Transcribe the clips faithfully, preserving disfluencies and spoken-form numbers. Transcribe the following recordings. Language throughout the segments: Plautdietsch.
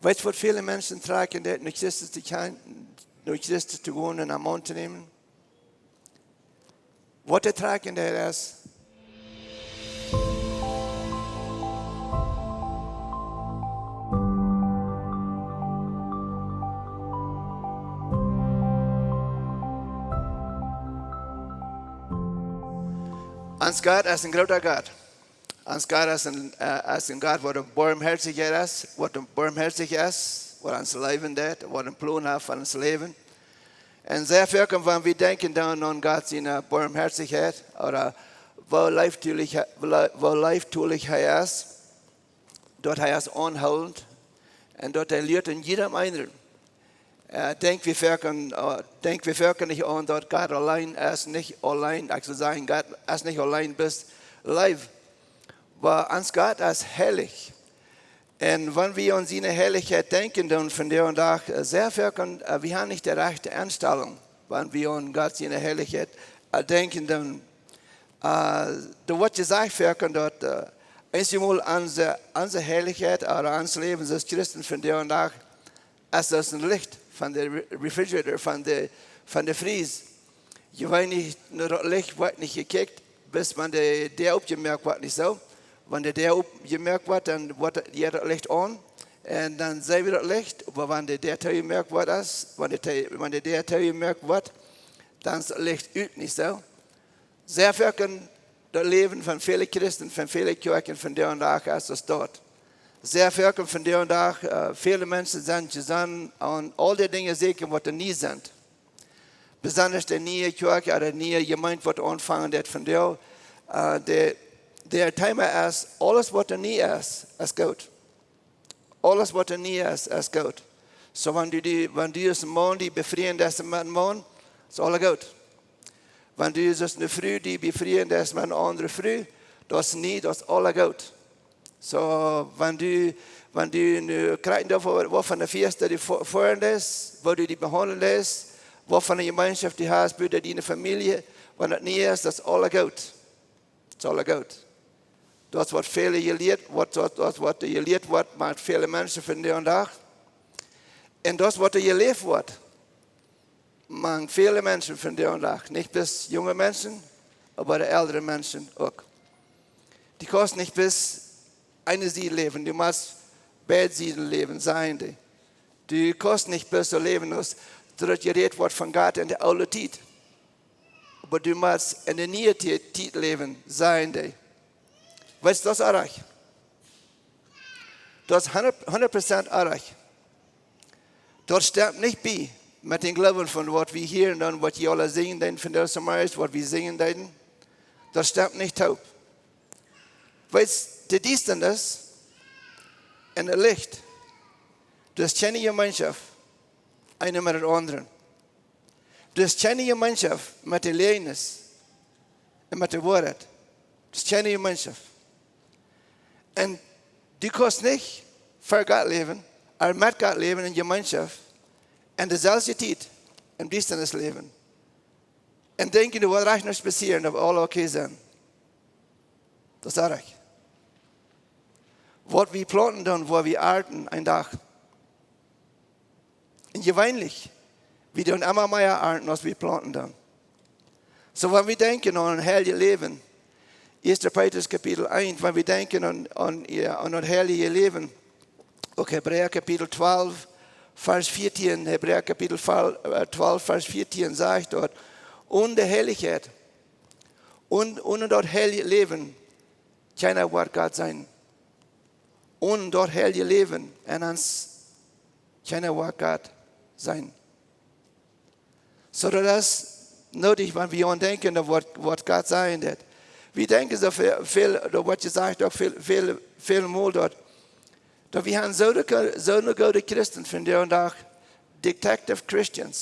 Weetst waut väle Menschen trakjen, daut no Christus to kjennen, no Christus to gonen un am aunnämen? Waut dee trakjen, daut es, ons Gott es een groota Gott. Ons Gott es een, äh, es een Gott, waut barmhoatich es, waut barmhoatich es, waut ons leewen deit, waut een Plon haft fa ons Läwen. Un sea foaken, wan wie denkjen dan aun Gott siene Barmhoatigkeit, ooda woo leeftolich, woo leeftolich hee es, daut hee es aunhoolent un daut hee lieet en jiedem eenen. Äh, denkj wie foaken, äh, denkj wie foaken nich aun, daut Gott auleen es, nich auleen, ekj sull sajen, Gott es nich auleen bloos Leew. Oba ons Gott es heilich. Un wan wie aun siene Heilichkjeit denkjen, dan vondoag dän Dach, äh, sea foaken, äh, wie haben nich de rajchte Enstalunk, wan wie aun Gott siene Heilichkjeit, äh, denkjen, dan, äh, doa woat jesajcht foaken daut, äh, eensjemol onse, onse Heilichkjeit, ooda ons Läwen aus Christen vondoag dän Dach, es aus een Licht von de re-, refrigerator, von de, von de Fries. Jie weeten nich, no daut Licht woat nich jekjikjt, bat wan de Däa opjemoakt woat, nich soo? Wan de Däa opjemoakt woat, dan woat daut, jeit daut Licht aun. Un dan seenen wie daut Licht, oba wan de Däa toojemoakt woat es, wan de Dä-, wan de Däa toojemoakt woat, dan es daut Licht ut, nich soo? Sea foaken daut Läwen von väle Christen, von väle Kjoakjen vondoag dän Dach es aus daut. Sea foaken vondoag dän Dach, äh, väle Menschen sent jesonnen aun aul dee Dinja secha, waut doa nie sent. Besonda de niee Kjoakj, ooda de niee Jemeent, waut aunfangen deit vondoag. Äh, de, de Thema es, aules waut doa nie es, es goot. Aules waut doa nie es, es goot. Soo, wan du, du, wan du aus Maun die befrieen deist met een Maun, es aules goot. Wan du aus eene Fru die befrieen deist met eene aundre Fru, daut es nie, daut es aules goot. Soo, wan du, wan du nu kjrieen doafäa, waut fa eene Fiesta du fo-, foaren deist, woo du die behaundlen deist, waut fa eene Jemeenschoft du hast, bie diene Famielje, wan daut nie es, daut es aules goot. Daut es aules goot. Daut es waut väle jelieet, waut, daut, daut, waut jelieet woat, mank väle Menschen vondoag dän Dach. Un daut es waut jeläft woat, mank väle Menschen vondoag dän Dach. Nich bloos junge Menschen, oba de elre Menschen uk. Du kaust nich bloos eene Sied läwen, du motst beid Sieden läwen, sajen dee. Du kaust nich bloos soo läwen, aus daut jerät woat von Gott en de oole Tiet. Oba du motst en de niee Tie-, Tiet läwen, sajen dee. Weetst, daut es oajch. Daut es hundat, hundat Prozent oajch. Daut stemt nich bie met dän Gloowen von waut wie hieren un waut jie aule sinjen deeden, von dise Meis, waut wie sinjen deeden. Daut stemt nich toop. Weetst, de Diestanis un daut Licht, daut es kjeene Jemeenschoft, eena met dän aundren. Daut es kjeene Jemeenschoft met de Läajes un met de Woarheit. Daut es kjeene Jemeenschoft. Un du kaust nich ver Gott läwen, ooda met Gott läwen en Jemeenschoft, un deeselwje Tiet en Diestanis läwen. Un denkjen, du woascht rajcht noch spazieren, daut woat aules okay sennen. Daut es oajch. Waut wie plaunten, dan woa wie arnten, een Dach. Un jeweenlich, wie doonen emma mea arnten, aus wie plaunten doonen. Soo, wan wie denkjen aun een heiljet Läwen, Ieeschte Petrus Kapitel eent, wan wie denkjen aun, aun, jo, aun daut heilje Läwen, uk Hebräa Kapitel twalf, Varsch vieetieen, Hebräa Kapitel twalf, Varsch vieetieen sajcht doa, onen de Heilichkjeit, onen, onen daut heilje Läwen, kjeena woat Gott seenen. Onen daut heilje Läwen en ons, kjeena woat Gott seenen. Soo, daut es noodich, wan wie aun denkjen, daut waut, waut Gott sajen deit. Wie denkjen soo väl, väl, daut woat jesajcht, uk väl, väl, väl mol daut, daut wie haben soo de, soo eene goode Christen vondoag dän Dach, detective Christians,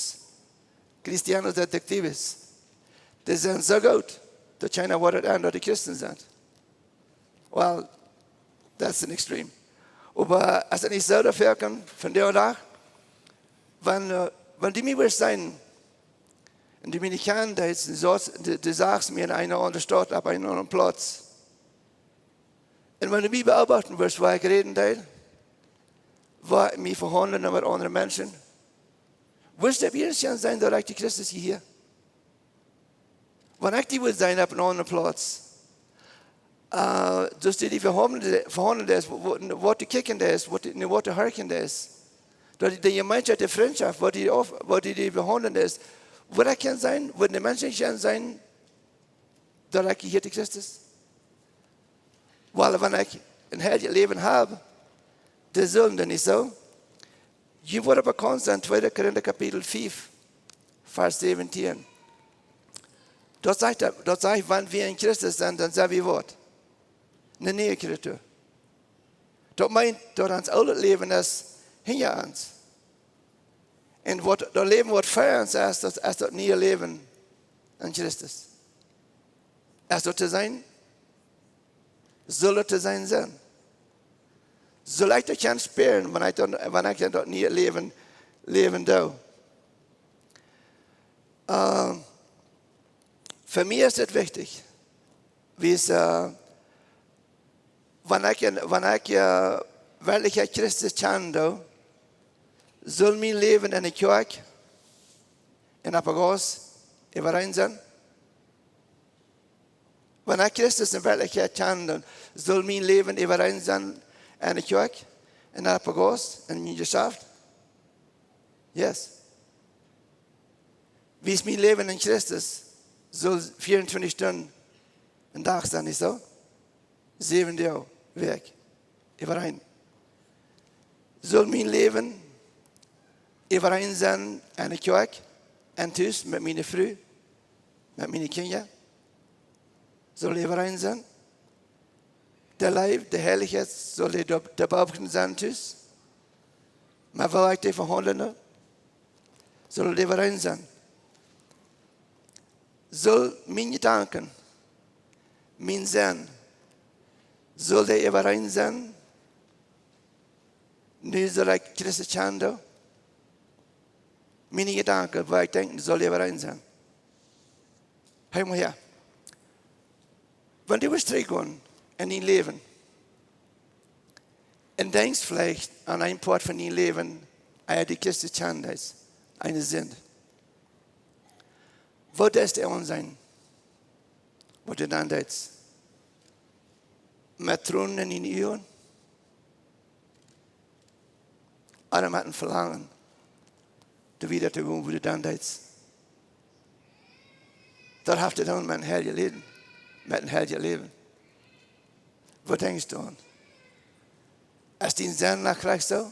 cristianos detectives. Dee sent soo goot, daut kjeena woat erkjanen, daut dee Christen sent. Well, that's an extreme. Oba es daut nich soo, daut foaken vondoag dän Dach, wan, äh, wan du mie wurscht seenen, un du mie nich kjanst, dan es daut, du, du sachst mie en eene aundre Staut, opp eenen aundren Plauz. Un wan du mie beobachten wurscht, woo ekj räden deed, Woo ekj mie vehaundel met aundre Menschen? Wist du, wie es kjennen sennen, daut ekj to Christus jehia? Wan ekj die wudd sennen opp eenen aundren Plauz, äh, daut du die vehaundel, vehaundel deist, waut, waut du kjikjen deist, waut du, waut du horchen deist, daut die Jemeenschoft, de Frintschoft, waut du, waut du die vehaundel deist, wudd ekj kjennen sennen, wudden de Menschen kjennen sennen, daut ekj jehia to Christus? Wiels wan ekj een heiljet Läwen hab, dee sellen dan nich soo. Jie woaren bekaunt sennen, tweede Korinta Kapitel fiew, Varsch säwentieen. Daut sajcht, daut sajcht, wan wie en Christus sent, dan sent wie waut? Eene niee Kreatua. Daut meent, daut ons oolet Läwen es hinja ons. Un waut, daut Läwen, waut ver ons es, daut es daut niee Läwen en Christus. Es daut to sennen? Saul daut to sennen sennen? Saul ekj daut kjennen spieren, wan ekj dan, wan ekj dan daut niee Läwen läwen doo? Ähm, fa mie es dit wichtich. Wiels, äh, wan ekj, wan ekj, äh, werkjlich Christus kjanen doo, saul mien Läwen enne Kjoakj un opp de Gauss äwareen sennen? Wan ekj Christus en Werkjlichkjeit kjanen doo, saul mien Läwen äwareen sennen enne Kjoakj un opp de Gauss, en mien Jeschaft? Yes. Wiels mien Läwen en Christus saul vieauntwintich Stunden een Dach sennen, nich soo? Säwen Doag Wäakj. Äwareen. Saul mien Läwen äwareen sennen enne Kjoakj, en Tus met miene Fru, met miene Kjinja? Saul äwareen sennen? De Leew, de Heilichkjeit, saul dee doa, doa bowen sennen tus? Oba woo ekj dee vehaundlen, saul dee äwareen sennen? Saul miene Jedanken, mien Senn, saul dee äwareen sennen? Nu saul ekj Christus kjanen doo. Miene Jedanken, woo ekj denkj, saul äwareen sennen. Hia mol häa. Wan du woascht trigjgonen en dien Läwen un denkjst veleicht aun een Poat von dien Läwen, ea du Christus kjanen deetst, eene Sind. Woo deist du aunseenen, waut du dan deetst? Met Tronen en diene Uagen? Ooda met een Velangen, doa wieda to gonen, woo du dan deetst? Daut haft to doonen met een heiljet Läwen. Met een heiljet Läwen. Waut denkjst du aun? Es dien Senn noch jlikj soo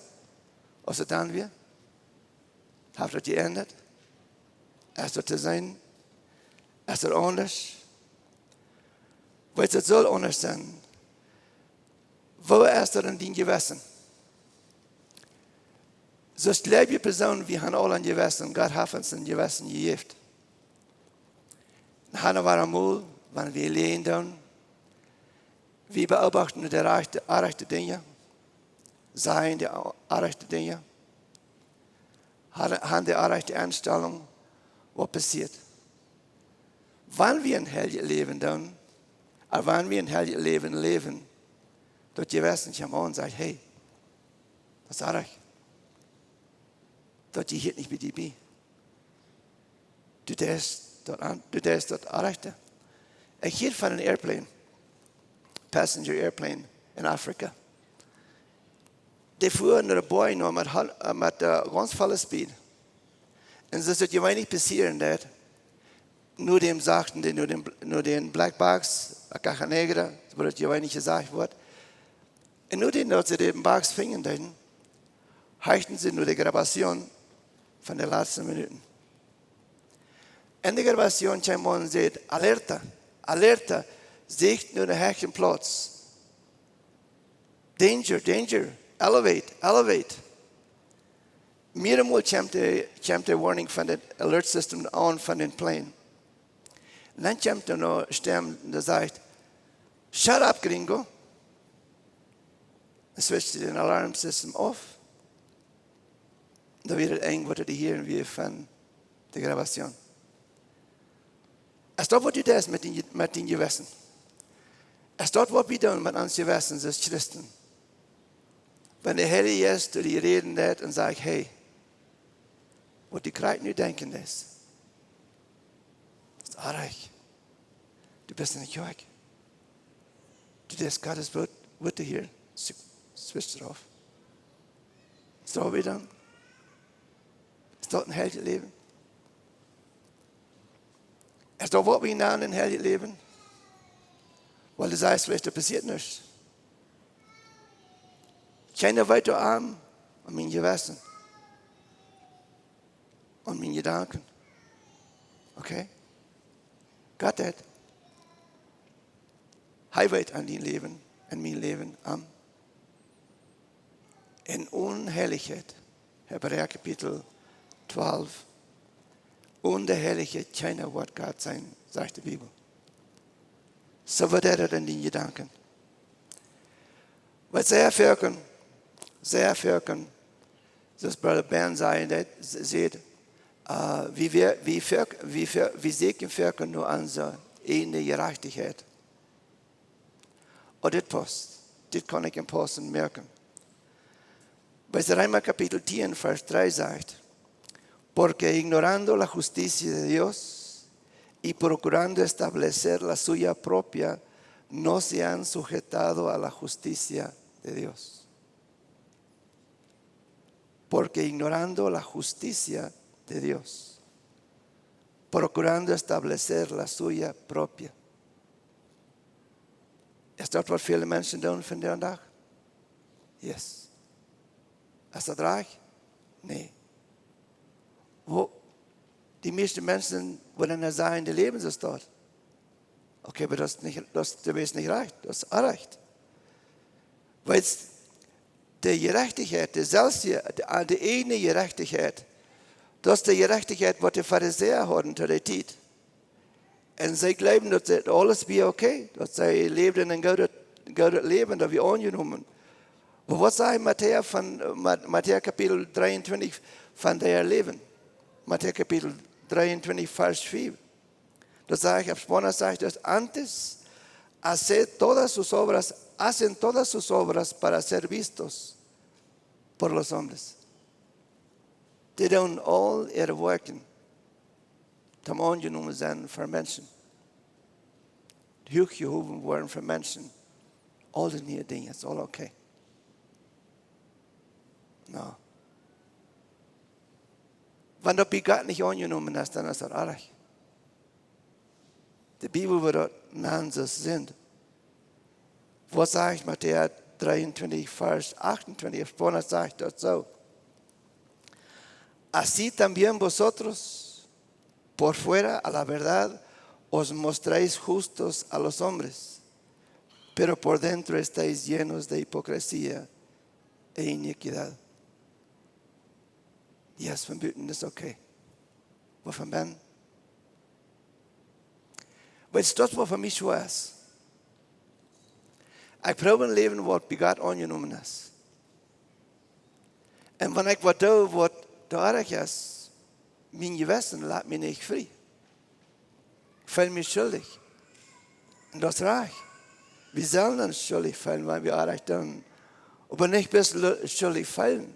aus et dan wia? Haft daut jeendat? Es daut to seenen? Es daut aundasch? Weetst, et saul aundasch sennen. Woo es daut en dien Jewessen? Soo aus jleewje Persoonen, wie han aula een Jewessen. Gott haft ons een Jewessen jejäft. Un han wie emol, wan wie läajen doonen, wie beobachten de rajchte, orrajchte Dinja, sajen de orrajchte Dinja, han, han de orrajchte Enstalunk, waut passieet? Wan wie een heiljet Läwen doonen, ooda wan wie een heiljet Läwen läwen, daut Jewessen kjemt aun un sajcht: Hey, daut es orrajcht. Daut jehieet nich bie die bie. Du deist daut aun, du deist daut Orrajchte. Ekj hieed von een Airplane, Passenger Airplane en Afrika. Dee fua no de Bojen no met, äh, met, äh, gaunz volle Speed. Un soo aus daut jeweenlich passieren deed, no däm sachten dee, no däm, no däm Black Box, la Caja Negra, woo daut jeweenlich jesajcht woat. Un no däm, daut see dän Box finjen deeden, horchten see no de Grabazion von de latste Minuten. En de Grabazion kjeem aun un säd: Alerta, alerta, sicht no de hechste Plauz. Danger, danger, elevate, elevate. Mearemol kjemt de, kjemt de warning von daut alert system aun von dän Plane. Un dan kjemt doa eene Stemm, dee sajcht: Shut up, gringo. Dan switcht see dän Alarmsystem auf. Dan wia daut eent waut dee hieed, wia von de Grabazion. Es daut waut du deist met dien, met dien Jewessen? Es daut waut wie doonen met ons Jewessen aus Christen? Wan de Heilje Jeist to die räden deit un sajcht: "Hey, waut du krakjt nu denkjen deist, daut es oajch. Du best enne Kjoakj. Du deist Gott sien Wuat, Wuat hieren." Sw-, switch daut auf. Soo wie dan? Es daut een heiljet Läwen? Es daut, waut wie nanen een heiljet Läwen? Wiels du sajchst veleicht, doa passieet nuscht. Kjeena weet doa aun, aun mien Jewessen, aun miene Jedanken. Okay? Gott deit. Hee weet aun dien Läwen, aun mien Läwen, aun. En Onheilichkjeit, Hebräa Kapitel twalf, onen de Heilichkjeit kjeena woat Gott seenen, sajcht de Bibel. Soo woat daut en diene Jedanken. Waut sea foaken, sea foaken, soo aus Brooda Ben säd, daut, säd, äh, wie, wie, wie, foak-, wie, foak-, wie sieekjen foaken no onse ieejne Jerajchtichkjeit. Oh, dit pausst. Dit kaun ekj em Paussen moakjen. Bie Reema Kapitel tieen, Varsch dree sajcht: "Porque ignorando la justicia de Dios y procurando establecer la suya propia, no se han sujetado a la justicia de Dios." "Porque ignorando la justicia de Dios, procurando establecer la suya propia." Es daut, waut väle Menschen doonen vondoag? Yes. Es daut rajcht? Nä. Woo, de mieeschte Menschen, woo dan sajen, dee läwen soo, es daut. Okay, oba daut es nich, daut es, daut es nich rajcht, daut es orrajcht. Wiels de Jerajchtichkjeit, de selfst, de, de ieejne Jerajchtichkjeit, daut es de Jerajchtichkjeit, waut de Farisäa hauden to dee Tiet. Un see jleewden, daut see aules wia okay, daut see läwden een goodet, goodet Läwen, daut wia aunjenomen. Oba waut sajcht Matäus von, äh, Ma-, Matäus Kapitel dreeuntwintich von däa Läwen? Matäus Kapitel dreeuntwintich, Varsch fief. Daut sajcht, opp Spanisch sajcht daut: "Antes, haced todas sus obras, hacen todas sus obras para ser vistos por los hombres." Dee doonen aul äare Woakjen toom aunjenomen sennen fa Menschen. Huach jehowen woaren fa Menschen. Aul dee niee Dinja, es aul okay. No. Wan daut bie Gott nich aunjenomen es, dan es daut orrajcht. De Bibel woat daut nanen, soo aus Sind. Waut sajcht Matäus dreeuntwintich, Varsch achtuntwintich, opp Spanisch sajcht daut soo: "Así también vosotros, por fuera, a la verdad, os mostráis justos a los hombres, pero por dentro estáis llenos de hipocresía e iniquidad." Yes, von buten es okay. Oba von bennen? Weetst, daut es waut fa mie schwoa es. Ekj proow een Läwen, waut bie Gott aunjenomen es. Un wan ekj waut doo, waut doa oajch es, mien Jewessen lat mie nich frie. Ekj feel mie schuldich. Un daut es rajcht. Wie sellen ons schuldich feelen, wan wie oajch doonen. Oba nich bloos lu-, schuldich feelen.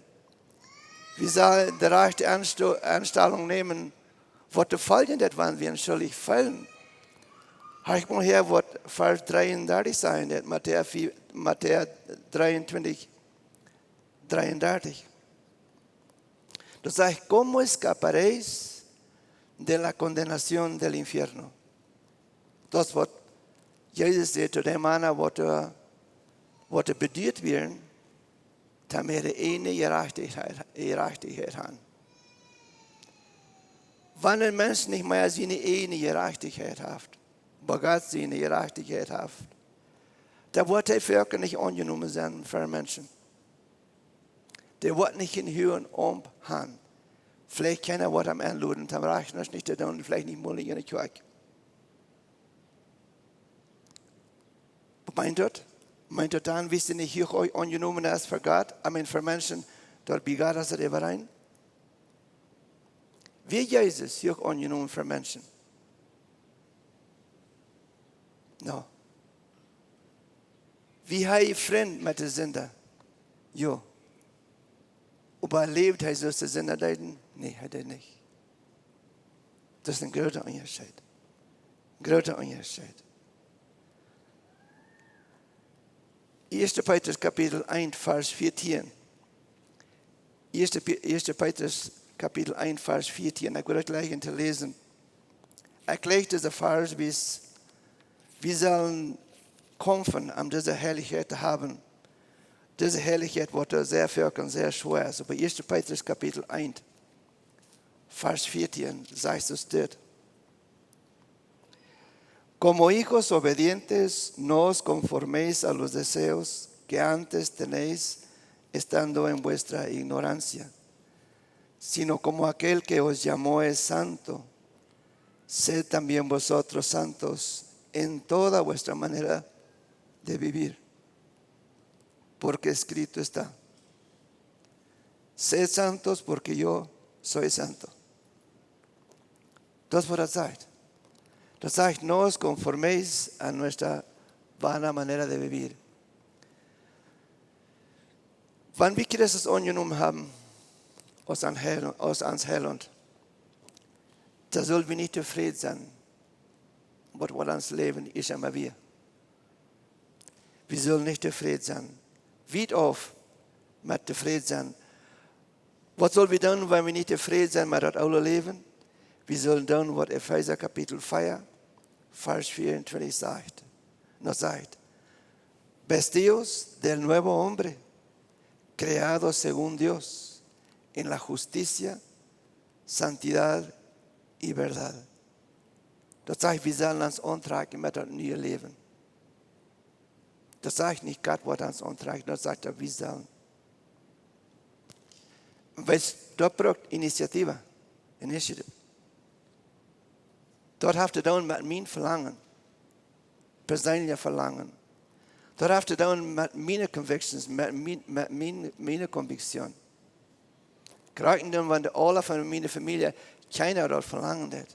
Wie sellen de rajchte Ensto-, Enstalunk nämen, waut de Foljen daut, wan wie ons schuldich feelen. Hab ekj mol hia, waut Varsch dreeundartich sajcht, daut Matäus vier, Matäus dreeuntwintich, dreeundartich. Daut sajcht: "¿Cómo escaparéis de la condenación del infierno?" Daut es waut Jesus säd to dee Mana, waut, äh, waut bedieet wieren, daut see äare ieejne Jerajchtichkjeit, Jerajchtichkjeit haben. Wan een Mensch nich mea siene ieejne Jerajchtichkjeit haft, oba Gott siene Jerajchtichkjeit haft, dan woat hee werkjlich nich aunjenomen sennen fa Menschen. Dee woat nich een huagen Aumt haben. Veleicht kjeena woat am enloden, dan rajcht nuscht nich to doonen, veleicht nich mol enne Kjoakj. Meent daut? Meent daut dan, wiels hee nich huach aunjenomen es fa Gott, I mean, fa Menschen, daut bie Gott es et äwareen? Wia Jesus huach aunjenomen fa Menschen? No. Wia hee Frint met de Sinda? Jo. Oba läwd hee soo aus de Sinda deeden? Nä, hee deed nich. Daut es een groota Unjascheet. Groota Unjascheet. Ieeschte Petrus Kapitel eent, Varsch vieetieen. Ieeschte Pe-, Ieeschte Petrus Kapitel eent, Varsch vieetieen. Ekj well daut jlikj to läsen. Ekj läs disen Varsch, wiels wie sellen kjamfen, om dise Heilichkjeit to haben. Dise Heilichkjeit woat sea foaken sea schwoa. Oba Ieeschte Petrus Kapitel eent, Varsch vieetieen, sajcht et dit: Como hijos obedientes, no os conforméis a los deseos que antes tenéis estando en vuestra ignorancia, sino como aquel que os llamó es santo, sed también vosotros santos en toda vuestra manera de vivir. Porque escrito está: Sed santos, porque yo soy santo. Daut es waut daut sajcht. Daut sajcht: No os conforméis a nuestra vana manera de vivir. Wan wie Christus aunjenomen haben aus ons Heil-, aus ons Heilaunt, dan sell wie nich tofräd sennen, waut, waut ons Läwen es emma wia. Wie sellen nich tofräd sennen. Wiet auf met tofräd sennen. Waut sell wie doonen, wan wie nich tofräd sennen met daut oole Läwen? Wie sellen doonen, waut Efeesa Kapitel vea, Varsch vea un twintich sajcht. Un daut sajcht: Vestíos del nuevo hombre, creado según Dios, en la justicia, santidad y verdad. Daut sajcht, wie sellen ons auntrakjen met daut niee Läwen. Daut sajcht nich Gott woat ons auntrakjen, daut sajcht daut wie sellen. Wiels daut brukt Initiative, initiative. Daut haft to doonen met mien Velangen, perseeneljet Velangen. Daut haft to doonen met miene convictions, met mien, met mien, miene conviction. Krakjt dan, wan de aula von miene Famielje kjeena daut velangen deed.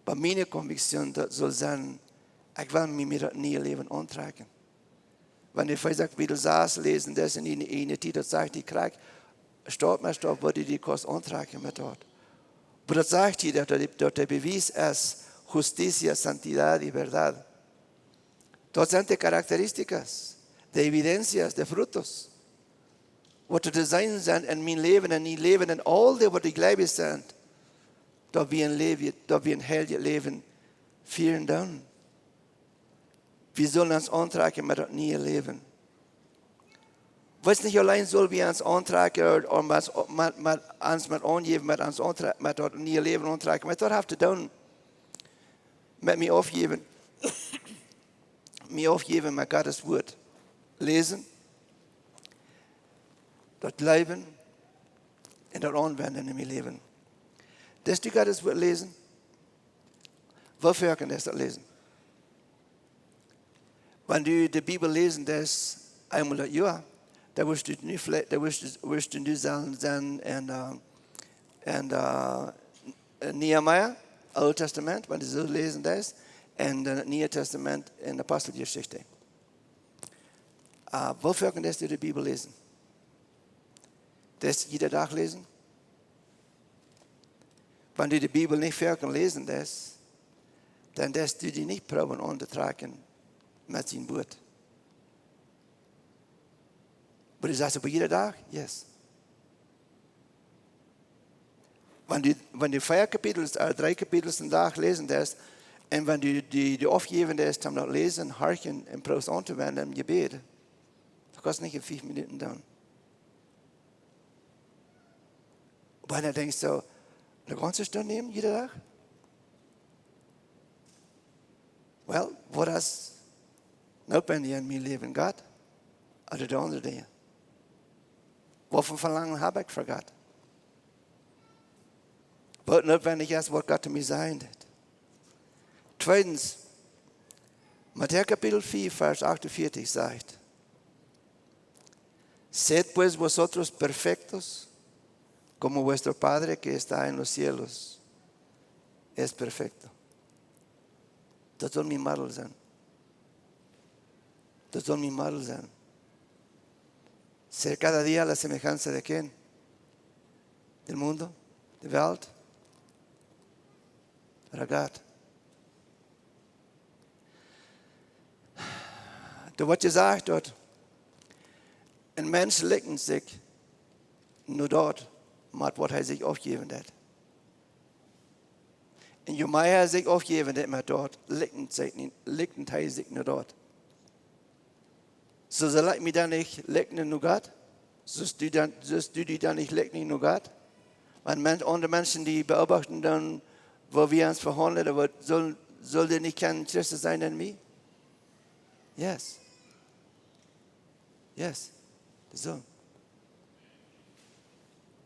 Bie miene conviction daut sell sennen, ekj well mie, mie daut niee Läwen auntrakjen. Wan wie Efeesa Kapitel sas läsen, daut es en, en, en Tiet, daut sajcht hee krakjt, Staup met Staup woat die, die kost auntrakjen met daut. Oba daut sajcht hia, daut, daut, daut de Bewies es justicia, santidad y verdad. Daut sent de características, de evidencias, de frutos, waut to seenen sent en mien Läwen, en dien Läwen, en aul dee, waut jleewich sent, daut wie een Läwen, daut wie een heiljet Läwen fieren doonen. Wie sellen ons auntrakjen met daut niee Läwen. Weetst, nich auleen sell wie ons auntrakjen, ooda met, met, met ons met aunjäwen, met ons auntra-, met daut niee Läwen auntrakjen, oba daut haft to doonen met mie aufjäwen, mie aufjäwen met Gott sien Wuat. Läsen, daut jleewen un daut aunwenjen en mien Läwen. Deist du Gott sien Wuat läsen? Woo foaken deist du daut läsen? Wan du de Bibel läsen deist eemol daut Joa, dan woascht du nich veleicht, dan woascht du, woascht du nich sennen, sennen en, äh, en, äh, Nehemia, Oolt Tastament, wan du soo läsen deist, un daut Niee Tastament en Aposteljeschicht. Äh, woo foaken deist du de Bibel läsen? Deist du jieda Dach läsen? Wan du de Bibel nich foaken läsen deist, dan deist du die nich proowen auntotrakjen met sien Wuat. Oba du sajchst: "Oba jieda Dach?" Yes. Wan du, wan du vea Kapitels, äh, dree Kapitels een Dach läsen deist, un wan du die, die aufjäwen deist, om daut läsen, horchen un proowst auntowenjen em Jebäd, daut kaust nich en fief Minuten doonen. Oba dan denkjst du: "Eene gaunze Stund nämen, jieda Dach?" Well, waut es nootwenjich en mien Läwen, Gott ooda de aundre Dinja? Waut fa Velangen hab ekj fa Gott? Waut nootwenjich es, waut Gott to mie sajen deed. Tweedens, Matäus Kapitel vea, Varsch achtunvieetich sajcht: "Sed pues vosotros perfectos, como vuestro Padre que está en los cielos es perfecto." Daut saul mien Model sennen. Daut saul mien Model sennen. Ser cada día a la semejanza de quién? Del mundo, de Welt, ooda Gott? Doa woat jesajcht daut een Mensch likjent sikj no daut, met waut hee sikj aufjäwen deit. Un je mea hee sikj aufjäwen deit met daut, likjent sikj nie, likjent hee sikj no daut. Soo saul ekj mie dan nich likjnen no Gott? Saust du dan, saust du die dan nich likjnen no Gott? Wan men-, aundre Menschen die beobachten dan, woo wie ons vehaundlen, dan woat, sull, sull dee nich kjennen Christus sennen en mie? Yes. Yes. Dee sullen.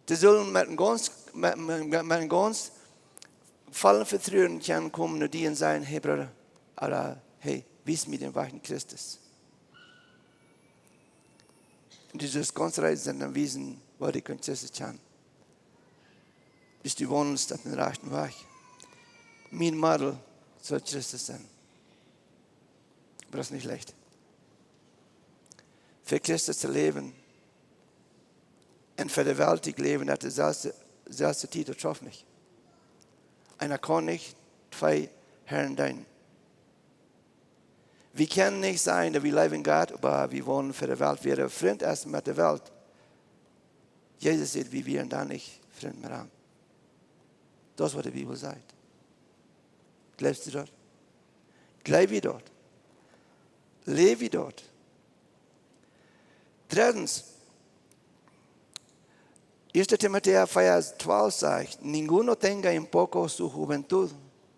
Dee sullen met een gaunz, met, met, met een gaunz vollen Vetruen kjennen komen no die un sajen: "Hey, Brooda, ooda hey, wies mie dän Wajch no Christus." Un du sust gaunz reed sennen un wiesen, woo dee kjennen Christus kjanen. Best du waundelst opp dän rajchten Wajch. Mien Model saul Christus sennen. Oba daut es nich leicht. Fa Christus to läwen un fa de Welt to läwen, daut es deeselwje, deeselwje Tiet, daut schauft nich. Eena kaun nich twee Herren deenen. Wie kjennen nich sajen, daut wie läwen Gott, oba wie wellen fa de Welt, wäa Frint es met de Welt. Jesus sajcht, wie wieren dan nich Frint met am. Daut es, waut de Bibel sajcht. Jleefst du daut? Jleew wie daut? Läw wie daut? Dreddens, Erste Timoteo vier, twelve sajcht: "Ninguno tenga en poco su juventud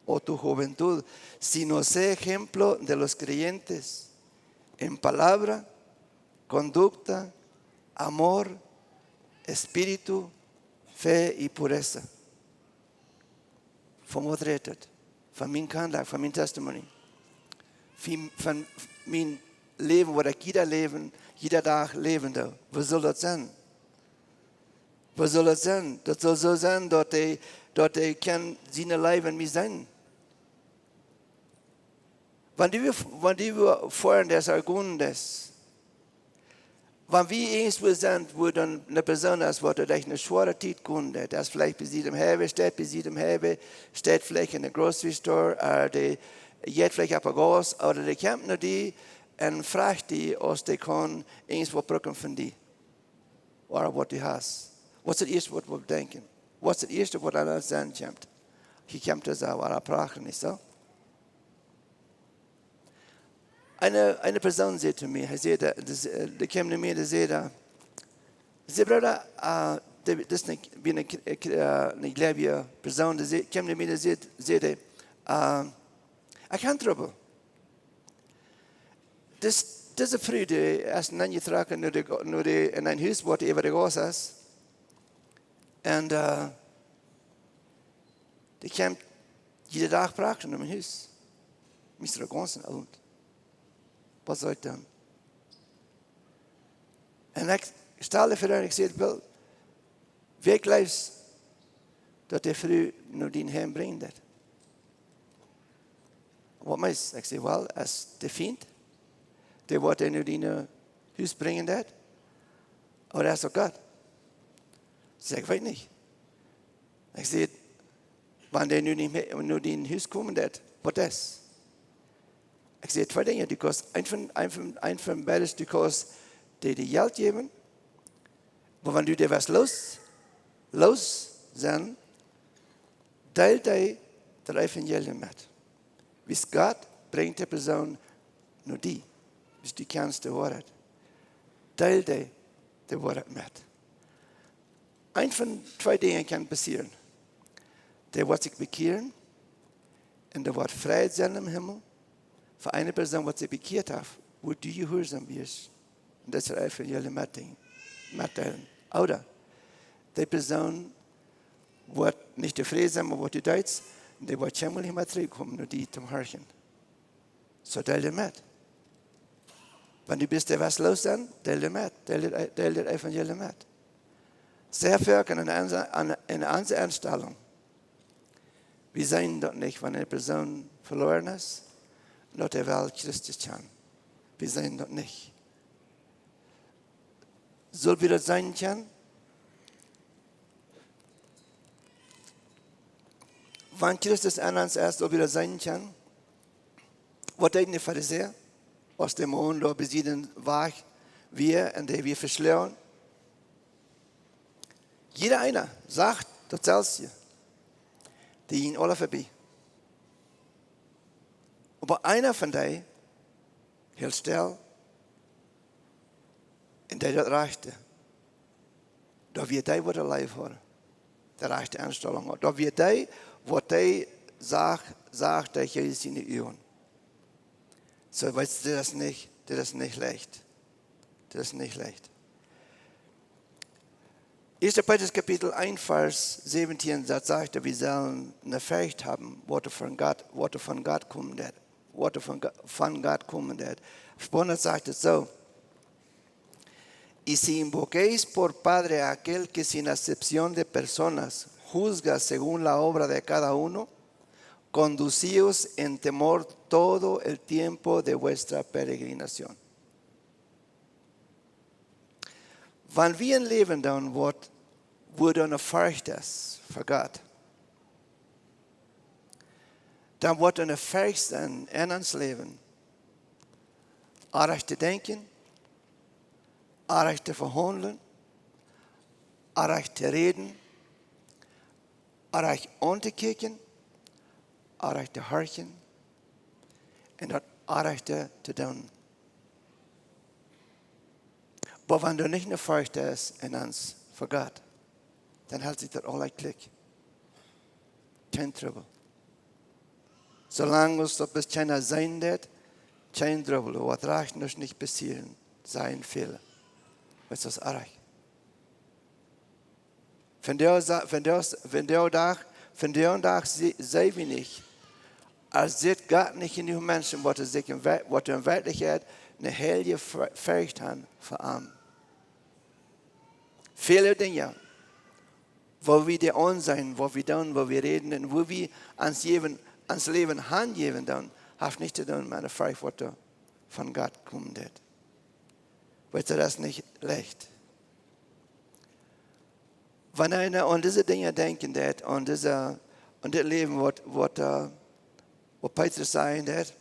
o tu juventud, sino sea ejemplo de los creyentes en palabra, conducta, amor, espíritu, fe y pureza." Von waut rät et? Von mien conduct, von mien testimony. Von, von mien Läwen, waut ekj jieda Läwen, jieda Dach läwen doo. Woo saul daut sennen? Woo saul daut sennen? Daut saul soo sennen, daut dee, daut dee kaun siene Leew en mie seenen. Wan du, wan du foaren deist, ergonen deist, wan wie irjentwua sent, wua dan eene Persoon es, waut derch eene schwoare Tiet gonen deit, daut es veleicht bie sikj em Heim, steit bie sikj em Heim, steit veleicht en de grocery store, ooda dee jeit veleicht opp de Gauss, ooda dee kjemt no die un frajcht die, aus dee kaun irjentwaut brucken von die. Ooda waut du hast. Waut es daut ieeschte, waut wie denkjen? Waut es daut ieeschte, waut aun ons sennen kjemt? Hia kjemt et soo, ooda prachen, nich soo? Eene, eene Persoon säd to mie, hee säd, äh, daut, äh, dee kjeem no mie, dee säd, äh, dee säd: "Brooda, äh, dee, daut es eene, wia eene, äh, eene jleewje Persoon, dee säd, kjeem no mie, dee säd, säd hee, äh, ekj hab Trubbel. Dis, dise Fru, dee es nenjetrocken no de, no de, en een Hus, waut äwa de Gauss es. Un, äh, dee kjemt jieda Dach prachen no mien Hus. Mie es daut gaunz en Owent. Waut saul ekj doonen?" Un ekj stald de Fru un ekj säd: "Well, wäa jleefst, daut dee Fru no dien Heim brinjen deit?" "Waut meenst?" Ekj säd: "Well, es de Fient, dee waut dee no dien, äh, Hus brinjen deit, ooda es daut Gott?" See säd: "Ekj weet nich." Ekj säd: "Wan dee nu nich mea, nu dien Hus komen deit, waut es?" Ekj säd: "Twee Dinja, du kaust eent von, eent von, eent von beides, du kaust dee, dee Jelt jäwen, oba wan du dee west loos, loos sennen, deel dee daut Evangelium met. Wiels Gott brinjt de Persoon no die, wiels du kjanst de Woarheit. Deel dee de Woarheit met." Eent von twee Dinja kaun passieren. Dee woat sikj bekjieren un dee woat Fräd sennen em Himmel. Fa eene Persoon, waut sikj bekjieet haft, wua du jehuarsom best, un daut es daut Evangelium metdeelen, metdeelen. Ooda dee Persoon woat nich tofräd sennen met waut du deist, un dee woat kjeenmol nich mea trigjkomen no die toom horchen. Soo deel dee met. Wan du best, dee west loos sennen, deel dee met. Deel daut, deel daut Evangelium met. Sea foaken en onse, en, en onse Enstalunk, wie seenen daut nich, wan eene Persoon veloaren es, daut dee well Christus kjanen. Wie seenen daut nich. Sell wie daut seenen kjennen? Wan Christus en ons es, sell wie daut seenen kjennen? Waut deeden de Farisäa, aus de Maun doa bie sienen Wajch wia un dee wia veschloagen? Jieda eena sajcht daut selwje, dee jinjen aula verbie. Oba eena von dee hilt stell un deed daut rajchte. Daut wia dee, waut de Leew haud, de rajchte Enstalunk haud. Daut wia dee, waut dee sach, sach, daut Jesus siene Uagen. Soo, weetst, daut es nich, daut es nich leicht. Daut es nich leicht. Ieeschte Petrus Kapitel eent, Varsch säwentieen, daut sajcht, daut wie sellen eene Forcht haben, waut von Gott, waut von Gott komen deed. Waut von Go-, von Gott komen deed. Opp Spaunisch sajcht et soo: "Y si invocáis por Padre a aquel que sin acepción de personas juzga según la obra de cada uno, conducíos en temor todo el tiempo de vuestra peregrinación." Wan wie een Läwen doonen, waut, wua doa eene Forcht es fa Gott, dan woat doa eene Forcht sennen en ons Läwen, orrajcht to denkjen, orrajcht to vehaundlen, orrajcht to räden, orrajcht auntokjikjen, orrajcht to horchen un daut Orrajchte to doonen. Oba wan doa nich eene Forcht es en ons fa Gott, dan helt sikj daut aula klikj. Kjeen Trubbel. Soo lang aus daut bloos kjeena seenen deit, kjeen Trubbel. Waut rajcht, mott nich passieren, sajen väle. Waut es orrajcht? Vondoag sa-, vondoag, vondoag Dach, vondoag Dach see-, seenen wie nich, aus sitt Gott nich jenuach Menschen, waut sikj en Wer-, waut en Werkjlichkjeit eene heilje Fe-, Forcht haben fa am. Väle Dinja, woo wie dee aunseenen, waut wie doonen, woo wie räden un woo wie ons jäwen, ons Läwen hanjäwen doonen, haft nich to doonen met eene Forcht, waut doa von Gott komen deit. Weetst, daut es nich leicht. Wan eena aun dise Dinja denkjen deit, aun dise, aun dit Läwen, waut, waut, äh, waut Petrus säd, deit,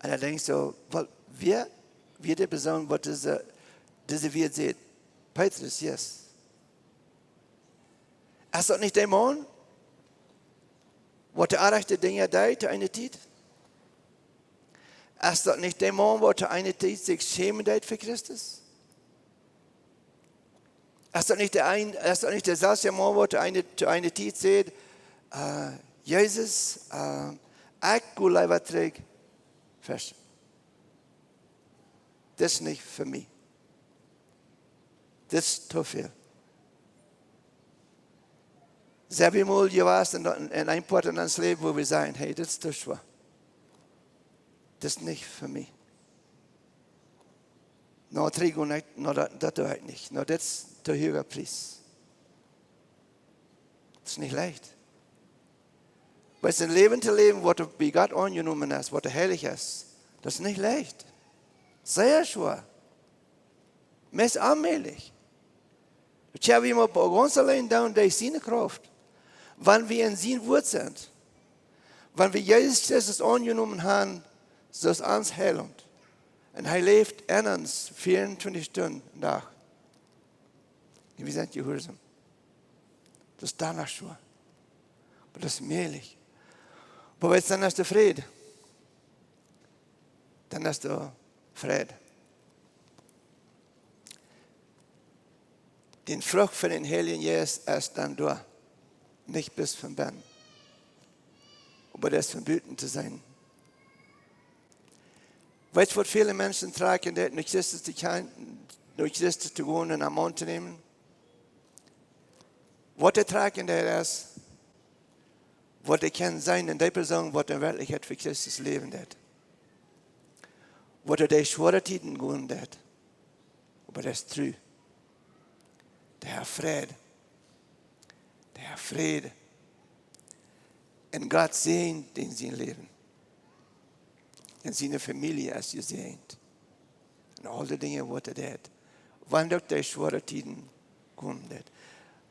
un hee denkjt soo, waut, wäa, wäa de Persoon, waut dise, dise Wieed sajcht? Petrus, yes. Es daut nich de Maun, waut de orrajchte Dinja deed to eene Tiet? Es daut nich de Maun, waut to eene Tiet sikj schämen deed fa Christus? Es daut nich de een, es daut nich deselwje Maun, waut to eene, to eene Tiet säd, äh, Jesus, äh, ekj go leewa trigj veschen. Dit es nich fa mie. Dit es too väl. Sent wie mol jewast en, en een Poat en ons Läwen, wua wie sajen, hey, dit es too schwoa. Dit es nich fa mie. No, trigj go nich, no, daut, daut doo ekj nich. No, dit es too huaga Pries. Daut es nich leicht. Weetst, een Läwen to läwen, waut bie Gott aunjenomen es, waut heilich es, daut es nich leicht. Sea schwoa. Meist onmäajlich. Daut kjenn wie mau gaunz auleen doonen derch siene Krauft. Wan wie en sien Wuat sent, wan wie Jesus Christus aunjenomen haben, soo aus ons Heilaunt. Un hee läft en ons vieauntwintich Stunden em Dach. Un wie sent jehuarsom. Daut es dan noch schwoa. Oba daut es mäajlich. Oba weetst, dan es de Fräd. Dan es de Fräd. De Frucht von dän Heiljen Jeist es dan doa. Nich bloos von bennen. Oba daut es von buten to seenen. Weetst, waut väle Menschen trakjen deit, no Christus to kjennen, no Christus to gonen un am auntonämen? Waut dee trakjen deit es, waut dee kjennen seenen en dee Persoon, waut en Werkjlichkjeit fa Christus läwen deit. Waut derch schwoare Tieden gonen deit. Oba dee es tru. Dee haft Fräd. Dee haft Fräd. Un Gott säajent dän sien Läwen. Un siene Famielje es jesäajent. Un aul de Dinja, waut hee deit. Wan uk de schwoare Tieden komen.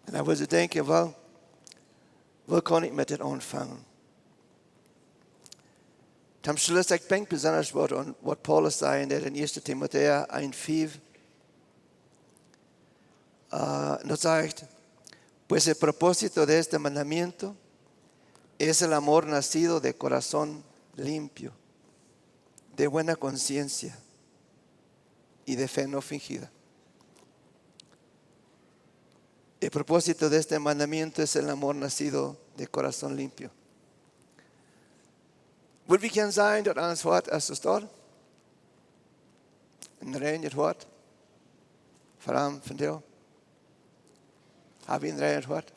Un dan wudd ekj denkjen, well, woo kaun ekj met dit aunfangen? Toom Schluss, ekj denkj besonda waut aun waut Paulus säd en 1. Timotäus 1, 5. Uh, un daut sajcht: "Pues el propósito de este mandamiento es el amor nacido de corazón limpio, de buena conciencia y de fe no fingida." El propósito de este mandamiento es el amor nacido de corazón limpio. Wudd wie kjennen sajen daut ons Hoat es daut? Een rein Hoat? Froag von die. Hab wie een rein Hoat?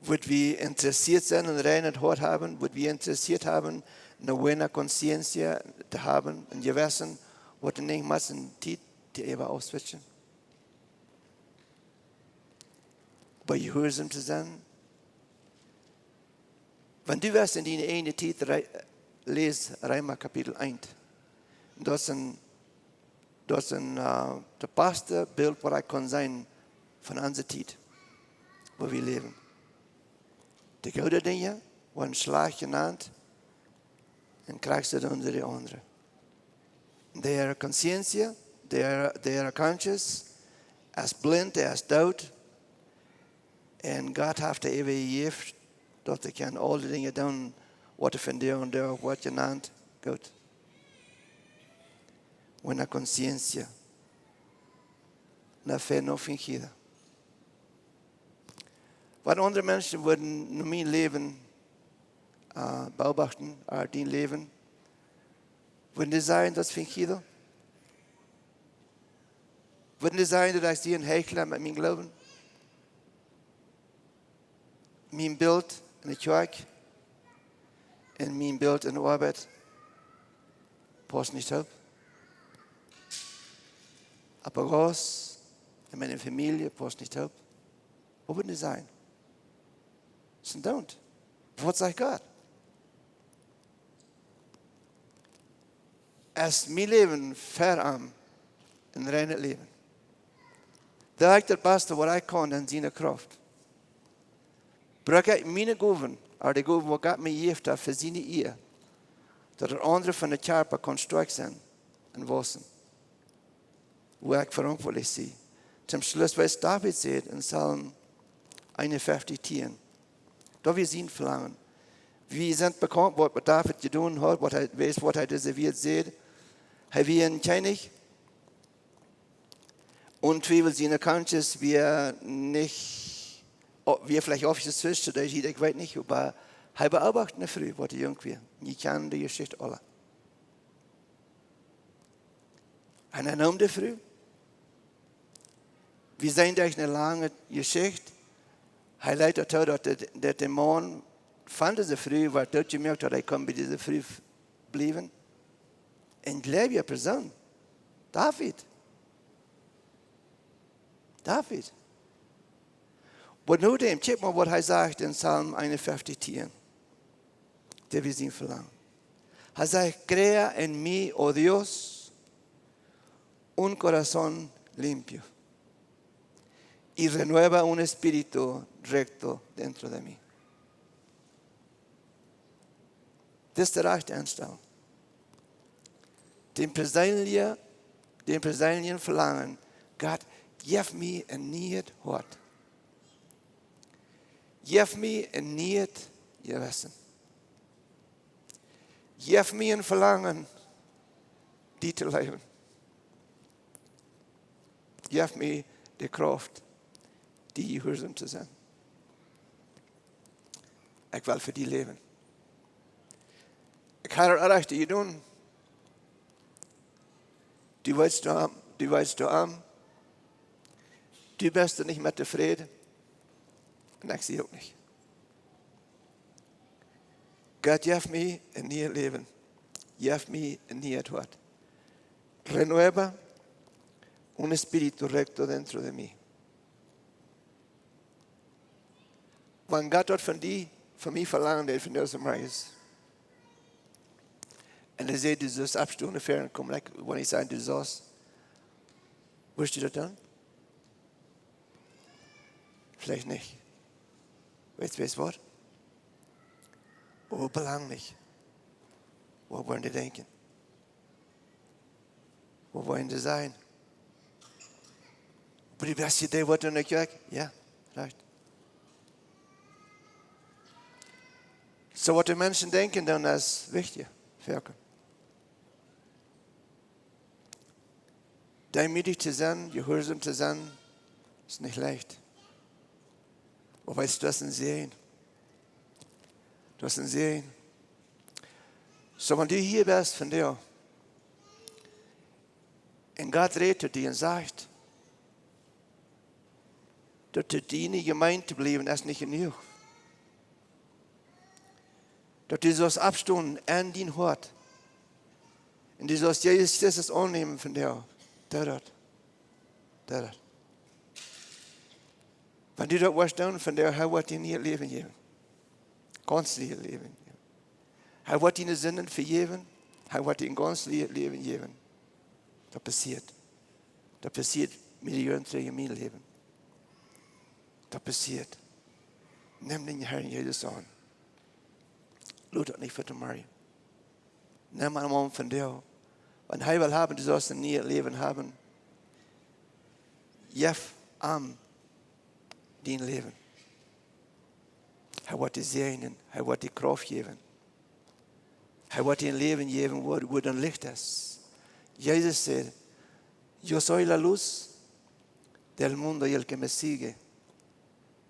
Wudd wie interessieet sennen, een rein Hoat haben? Wudd wie interessieet haben, eene buena conciencia to haben, een Jewessen, waut nich mott en Tiet to äwa ausswitchen? Oba jehuarsom to sennen? Wan du wurscht en diene eejne Tiet rei-, läs Reema Kapitel 1. Daut es een, daut es een, äh, daut passte Bilt, waut ekj kunn seenen von onse Tiet, woo wie läwen. De goode Dinja woaren schlajcht jenant un krakjt soo doonen see de aundre. Äare conciencia, äare, äare conscience es blint, es doot. Un Gott haft an äwa jejäft, daut hee kaun aul de Dinja doonen, waut hee von die un doa woat jenant, goot. Buena conciencia, una fe no fingida. Wan aundre Menschen wudden no mien Läwen, äh, beobachten, äh, dien Läwen, wudden dee sajen, daut es fingido? Wudden dee sajen, daut ekj sie een Heichla met mien Gloowen? Mien Bilt en de Kjoakj un mien Bilt en de Oabeit paust nich toop. Opp de Gauss en miene Famielje paust nich toop. Waut wudden dee sajen? Sent doont. Waut sajcht Gott? Es mien Läwen ver am een reinet Läwen? Doo ekj daut baste, waut ekj kaun en siene Krauft? Bruck ekj miene Gowen, ooda de Gowen, waut Gott mie jejäft haft, fa siene Ea, daut de aundre von de Kjarpa kaun stoakj sennen un wausen, woo ekj veauntwuatlich sie? Toom Schluss, waut David sajcht en Psalm 51, 10. Daut wia sien Velangen. Wie sent bekaunt, waut David jedonen haud, waut hee, waut hee dise Wieed säd. Hee wia een Kjennich. Ontwiewelt siene Conscience wia nich, o-, wia veleicht oppjeswitcht, daut hee, ekj weet nich, oba hee beobacht eene Fru, waut hee junk wia. Jie kjannen de Jeschicht aula. Un hee neem de Fru. Wie seenen derch eene lange Jeschicht. Hee leet daut too, daut de, daut de Maun von dise Fru, waut doot jemoakt haud, hee kunn bie dise Fru bliewen. Een jleewja Persoon. David. David. Oba nu dän, kjikj mol, waut hee sajcht en Psalm 51, 10. Daut wia sien Velangen. Hee sajcht: "Crea en mí, oh Dios, un corazón limpio, y renueva un espíritu recto dentro de mí." Dit es de rajchte Enstalunk. Dän perseenlichen, dän perseenlichen Velangen: "Gott, jeff mie een niet Hoat. Jeff mie een niet Jewessen. Jeff mie een Velangen, die to leewen. Jeff mie de Krauft, die jehuarsom to sennen. Ekj well fa die läwen. Ekj hab daut rajchte jedonen. Du weetst doa, du weetst doa aun. Du best doa nich met tofräd. Un ekj sie uk nich. Gott, jeff mie een niet Läwen. Jeff mie een niet Hoat. Renueva un espíritu recto dentro de mí." Wan Gott daut von die, von mie velangen deed, von dise Morjes, un hee säd: "Du saust oppstonen, ver un komen," ekj well nich sajen, du saust, Wurscht du daut doonen? Veleicht nich. Weetst, weetst waut? Oba belang nich. Waut woaren dee denkjen? Waut woaren dee sajen? Oba du best hia, dee woat en de Kjoakj. Jo, rajcht. Soo waut de Menschen denkjen, dan es wichtja, foaken. Deemootich to sennen, jehuarsom to sennen, es nich leicht. Oba weetst, daut es een Säajen. Daut es een Säajen. Soo, wan du hia best vondoag, un Gott rät to die un sajcht, daut du diene Jemeent bliewen es nich jenuach. Daut du saust oppstonen en dien Hoat. Un du saust Jesus Christus aunnämen vondoag. Doo daut. Doo daut. Wan du daut woascht doonen vondoag, hee woat die een nieet Läwen jäwen. Gaunz nieet Läwen jäwen. Hee woat diene Sinden vejäwen. Hee woat die een gaunz nieet Läwen jäwen. Daut passieet. Daut passieet Millionen trigj en mien Läwen. Daut passieet. Nem dän Herrn Jesus aun. Lot daut nich fa tomorrow. Nem am aun vondoag. Wan hee well haben, du saust een nieet Läwen haben, jeff am dien Läwen. Hee woat die säajnen, hee woat die Krauft jäwen. Hee woat die een Läwen jäwen, wua, wua daut Licht es. Jesus säd: "Yo soy la luz del mundo, y el que me sigue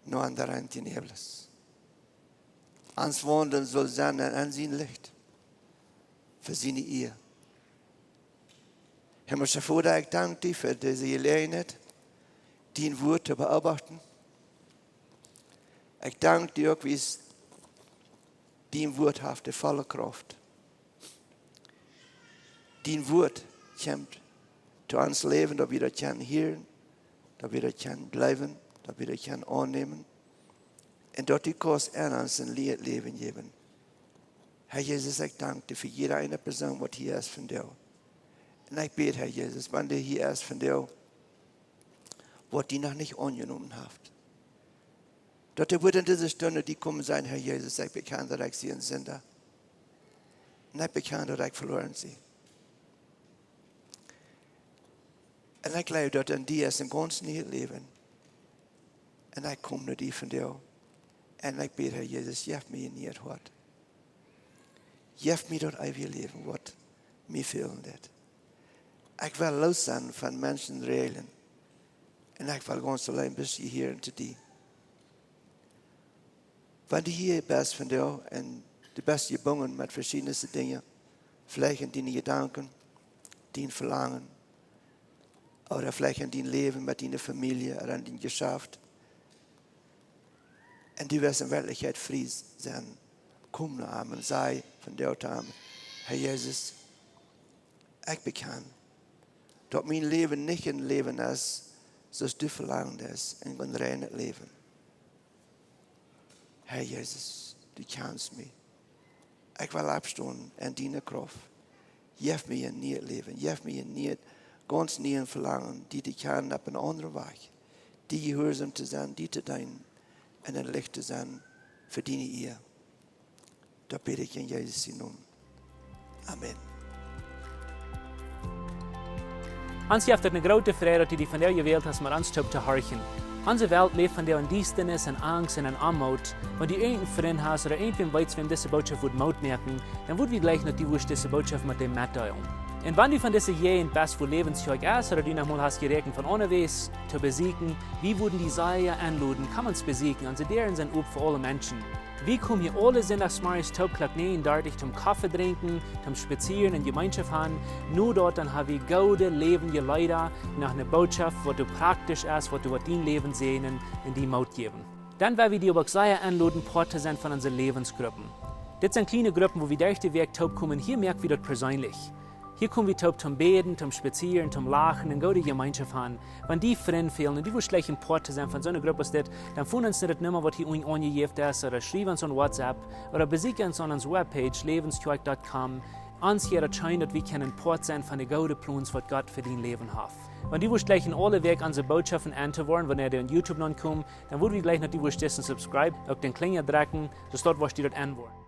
no andará en tinieblas." Ons Waundlen saul sennen en sien Licht, fa siene Ea. Himmlischa Voda, ekj dank die fa dise Jeläajenheit, dien Wuat to beobachten. Ekj dank die uk, wiels dien Wuat haft de volle Krauft. Dien Wuat kjemt to ons Läwen, daut wie daut kjennen hieren, daut wie daut kjennen jleewen, daut wie daut kjennen aunnämen. Un daut du kaust en ons een nieet Läwen jäwen. Herr Jesus, ekj dank die fa jieda eene Persoon, waut hia es vondoag. Un ekj bäd, Herr Jesus, wan dee hia es vondoag, waut die noch nich aunjenomen haft, daut dee wudd en dise Stund die komen sajen: "Herr Jesus, ekj bekjan, daut ekj sie een Sinda. Un ekj bekjan, daut ekj veloaren sie. Un ekj jleew, daut en die es een gaunz nieet Läwen. Un ekj kom no die vondoag. Un ekj bäd, Herr Jesus, jeff mie een nieet Hoat. Jeff mie daut eewje Läwen, waut mie fälen deit. Ekj well loos sennen von Menschen Räajlen. Un ekj well gaunz auleen bloos jehieren to die." Wan du hia best vondoag un du best jebungen met veschiedne Dinja, veleicht en diene Jedanken, dien Velangen, ooda veleicht en dien Läwen met diene Famielje ooda en dien Jeschaft, un du woascht en Werkjlichkjeit frie sennen, kom no am un saj vondoag to am: "Herr Jesus, ekj bekjan, daut mien Läwen nich een Läwen es, soo aus du velangen deist, een, een reinet Läwen. Herr Jesus, du kjanst mie. Ekj well oppstonen en diene Krauft. Jeff mie een nieet Läwen. Jeff mie een nieet, gaunz nieet Velangen, die to kjanen opp een aundren Wajch. Die jehuarsom to sennen, die to deenen un een Licht to sennen fa diene Ea." Daut bäd ekj en Jesus sien Nomen. Amen. Ons jeft et eene groote Freid, daut du die vondoag jewält hast, met ons toop to horchen. Onse Welt läft vondoag en Diestanis, en Angst un en Oamoot. Wan du irjent een Frint hast ooda irjentwäm weetst, wäm dise Norecht wudd Moot moaken, dan wudd wie jleichen, daut du wurscht dise Norecht met dee metdeelen. Un wan du von dise Jäajent best, wua Läwens Kjoakj es, ooda du noch mol hast jeräakjent von aundawäajes to besieekjen, wie wudden die sea enloden, komm ons besieekjen. Onse Däaren sent op fa aule Menschen. Wie komen hia aule Sindachsmorjes toop Klock näajen dartich toom Koffe drinkjen, toom spazieren un Jemeenschoft haben. No daut dan ha wie goode läwendje Leeda, noch eene Norecht, waut doa praktisch es, waut doa woat dien Läwen säajnen un die Moot jäwen. Dan well wie die uk sea enloden, Poat to sennen von onse Läwensgruppen. Dit sent kjliene Gruppen, wua wie derch de Wäakj toop komen. Hia moak wie daut perseenlich. Hia kom wie toop toom bäden, toom spazieren, toom lachen un goode Jemeenschoft haben. Wan die Frind fälen un du wurscht jleichen Poat to sennen von soone Grupp aus dit, dan fon ons no de Numma, waut hia unjen aunjejäft es, ooda schriew ons aun WhatsApp, ooda besieekj ons aun onse Webpage, läwenskjoakj dot com. Ons jeit et scheen, daut wie kjennen Poat sennen von de goode Plons, waut Gott fa dien Läwen haft. Wan du wurscht jleichen aule Wäakj onse Bootschoften en to woaren, wanea dee opp YouTube nopp komen, dan wudd wie jleichen daut du wurscht disen subscribe, uk dän Kjlinja drekjen, soo daut wurscht du daut en woaren.